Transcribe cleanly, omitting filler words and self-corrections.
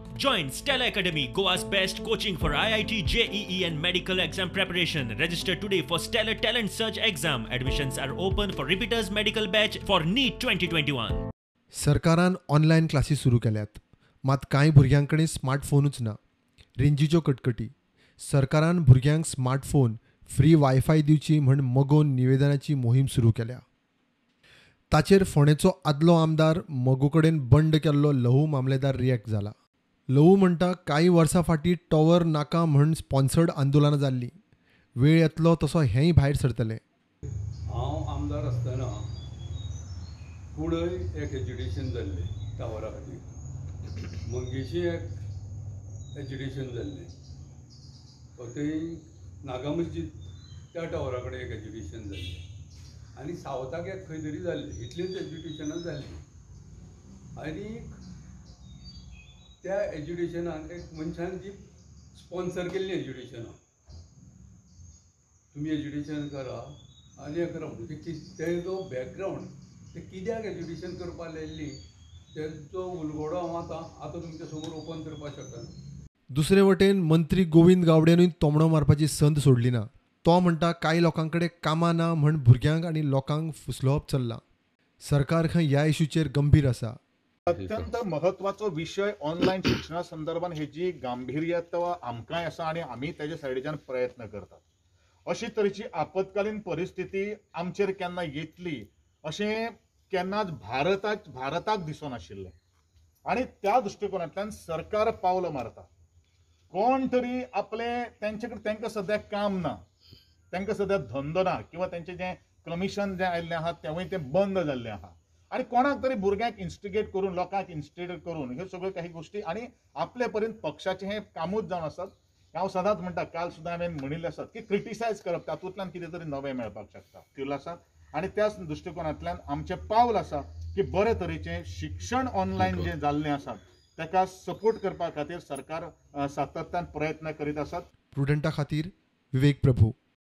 Join Stella Academy, Goa's best coaching for IIT, JEE and medical exam preparation. Register today for Stellar Talent Search exam. Admissions are open for repeaters medical batch for NEET 2021. सरकारान online क्लासी सुरू केल्यात, मात कांय भुरग्यां कडेन स्मार्टफोनूच ना. रेंजीच्यो कटकटी. सरकारान भुरग्यांक स्मार्टफोन, फ्री वायफाय दिवची म्हण मगोन निवेदनाची मोहीम सुरू केल्या. ताचेर फोंडेचो आदलो आमदार मगो कडेन बंड केल्लो लहू मामलेदार रिएक्ट जाला. लहू म्हणटा, कांय वर्सां फाटीं टॉवर नाका म्हण स्पॉन्सर्ड आंदोलनां जाल्लीं. वेळ येतलो तसो हेंय भायर सरतलें. हांव आमदार आसतना कुडय एक एज्युकेशन जाल्लें टावरा खातीर, मंगेशी एक एज्युकेशन जाल्लें, थंय नागा मस्जीद त्या टावरा कडेन एक एज्युकेशन जाल्लें आनी सावथाक एक खंय तरी जाल्लें. इतलींच एज्युकेशनां जाल्लीं आनी त्या एज्युकेशनाक एक मनशान जी स्पॉन्सर केल्ली एज्युकेशनां, तुमी एज्युकेशन करा आनी हें करा म्हणजे तेजो बॅकग्रावंड ते कित्याक एज्युकेशन करपाक लायिल्ली तेजो उलगडो हांव आतां आतां तुमच्या समोर ओपन करपाक शकना. दुसरे वटेन मंत्री गोविंद गावडेनूय तोमणो मारपाची संद सोडली ना. तो म्हणटा, कांय लोकां कडेन कामां ना म्हण भुरग्यांक आनी लोकांक फुसलोवप चल्लां. सरकार खंय ह्या इशूचेर गंभीर आसा. अत्यंत महत्वाचो विशय ऑनलायन शिक्षणा संदर्भात हेजी गांभीर्यत्व आमकांय आसा आनी आमी तेजे सायडीच्यान प्रयत्न करतात. अशी तरेची आपत्कालीन परिस्थिती आमचेर केन्ना येतली अशें केन्नाच भारताक दिसनाशिल्लें आनी त्या दृश्टिकोनांतल्यान सरकार पावलां मारता. कोण तरी आपले तेंचे कडेन तांकां सद्याक काम ना, तांकां सद्याक धंदो ना किंवा तेंचें जें कमिशन जें आयिल्लें आहा तेंवूय तें बंद जाल्लें आहा आनी कोणाक तरी भुरग्यांक इन्स्टिगेट करून, लोकांक इन्स्टिगेट करून ह्यो सगळ्यो काही गोश्टी आनी आपले पर्यंत पक्षाचें हें कामूच जावन आसात. हांव सदांच म्हणटा, काल सुद्दां हांवें म्हणिल्लें आसात की क्रिटिसायज करप, तातूंतल्यान कितें तरी नवें मेळपाक शकता. केल्लो आसा आनी त्याच दृश्टिकोनांतल्यान आमचें पावल आसा की बरे तरेचें शिक्षण ऑनलायन जें जाल्लें आसा ताका सपोर्ट करपा खातीर सरकार सातत्यान प्रयत्न करीत आसात. प्रुडंटा खातीर विवेक प्रभू.